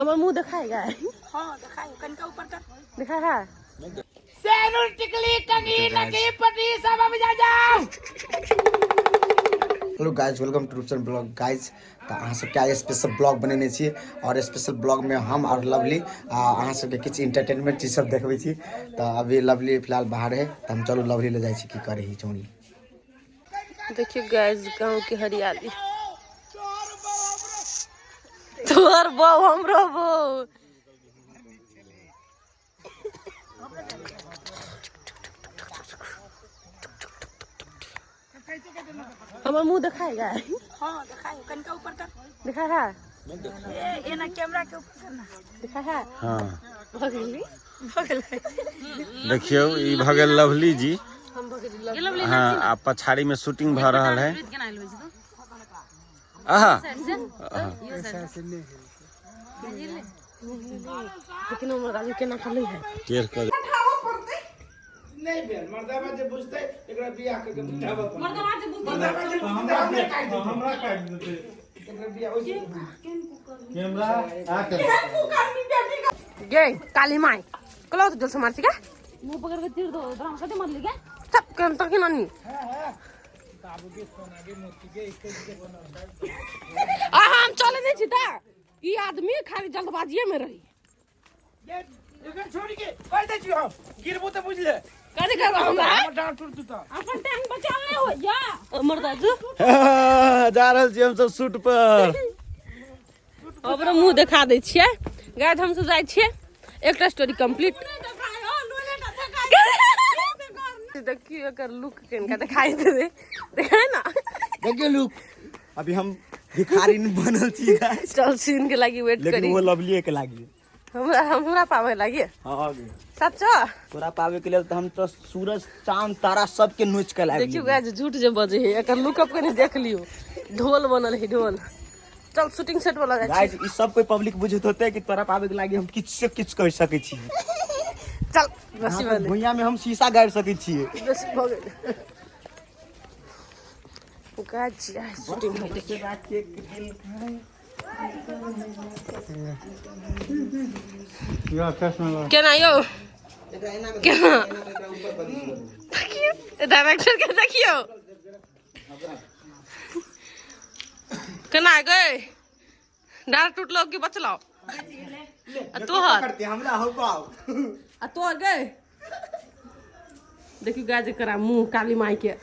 हमर मुंह देखाएगा? हाँ, देखाई, कनका ऊपर कर। देखा है। सेनुर, टिकली, कंगी, नकी, पटी सब अब जा जाओ। Hello guys, welcome to Rupchan blog. Guys, तऽ अहाँ सबके आइ स्पेशल ब्लॉग बनेने छी और स्पेशल ब्लॉगमे हम और लवली अहाँ सबके किछु इंटरटेनमेंट चीज सब देखबै छी। तऽ अभी लवली फिलहाल बाहर है, तऽ हम चलू लवली ले जाइ छी। की करै ही चौड़ी? देखियो गाइस, गांव के हरियाली। तोहर बहू, हमरो बहू। हमर मुंह देखाएगा? हाँ, देखाई, कनका ऊपर कर। देखा है। ए एना कैमरा के ऊपर करना। देखा है। हाँ। भऽ गेली। भऽ गेलै। देखियौ, ई भऽ गेल लवली जी। हम भऽ गेली। हाँ, आ पछाड़ी में शूटिंग भऽ रहल है। आहा। लेकिन हमर राजू केना खाली है। टेढ़ कर। नहि भेल। मर्दाबा जे बुझतै, एकरा बियाह कऽ के बुझाबऽ पड़तै। मर्दाबा जे बुझतै, हमरे काटि देतै। हमरा काटि देतै। एकरा बियाह ओइसे। कैमरा आके। गे काली माई, कलो तो जल मार क्या? मुंह पकड़ के तीर दो, राम कते मरली क्या? सब केन तक नानी आ हम चले नहीं छी त ई आदमी खाली जल्दबाजिए में रही। एकर छोड़ि के कहि दै छियौ, हम गिरबू तऽ बुझले। कथी करबा हमरा? हमर डाँट टूटतौ तऽ। अपन टांग बचा ले हो जा। हमर दाजू। जा रहल छी हमसब शूट पर। हमरो मुंह देखा दै छियै। गाइस, हमसब जाइ छियै, एकटा स्टोरी कंप्लीट। देखियो, एकर लुक कनिका देखाई दे दे, देखाय ना। देखियौ लुक, अभी हम भिखारी बनल छी गाइस। चल, सीन के लागी वेट लेकिन करी। वो लवली के लागी। हमरा हमरा पावे लागी? हाँ। सच? तोरा पावे के लेल तऽ हम तऽ सूरज, चांद, तारा सबके नोच के लाबि। देखियो गाइस, झूठ जे बजे है। एकर लुकअप कनी देख लियो, ढोल बनल है ढोल। चल, शूटिंग सेट वाला जाइ छी। गाइस, ई सब कोई पब्लिक बुझैत होते कि तोरा पावे के लागी हम किछु से किछु कर सकै छी। चल, बसी वाले। भुइया में हम शीशा गाड़ि सकै छियै। बस, भऽ गेल। गाइस, शूटिंग है, देखियो। केना यौ, केना? देखियौ डायरेक्टर के, देखियौ केना गए। डार टूटलो कि बचलो? आ तोहर? करते हमरा हो पाओ। आ तोहर गए? देखियौ गाय करा मुंह काली माई के।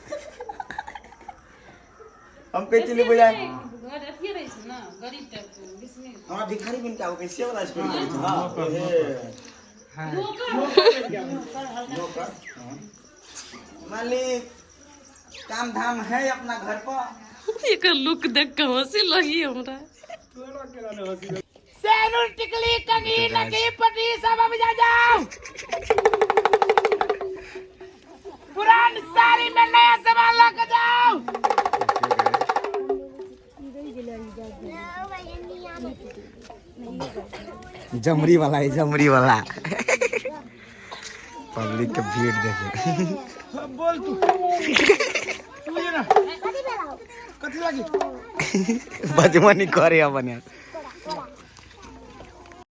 हम कहै छलियै बुझाय घर अथिए रहै छै ना, गरीब टाइप के बिजनेस। हमरा भिखारी बन के आबो, कैसे वाला स्टोरी करै छै। हाँ, मालिक, काम धाम है अपना घर पर? एकर लुक देख के हंसी लगी हमरा। सेनुर, टिकली, कंगी, नकी, पटी सब अब जा जाओ। पुरान साड़ी में नया सामान ला के जाओ। जमरी वाला है, जमरी वाला। पब्लिक के भीड़ देखे। बोल तू, तू जे ना कथी लागी। बजमनी करे अपन यार।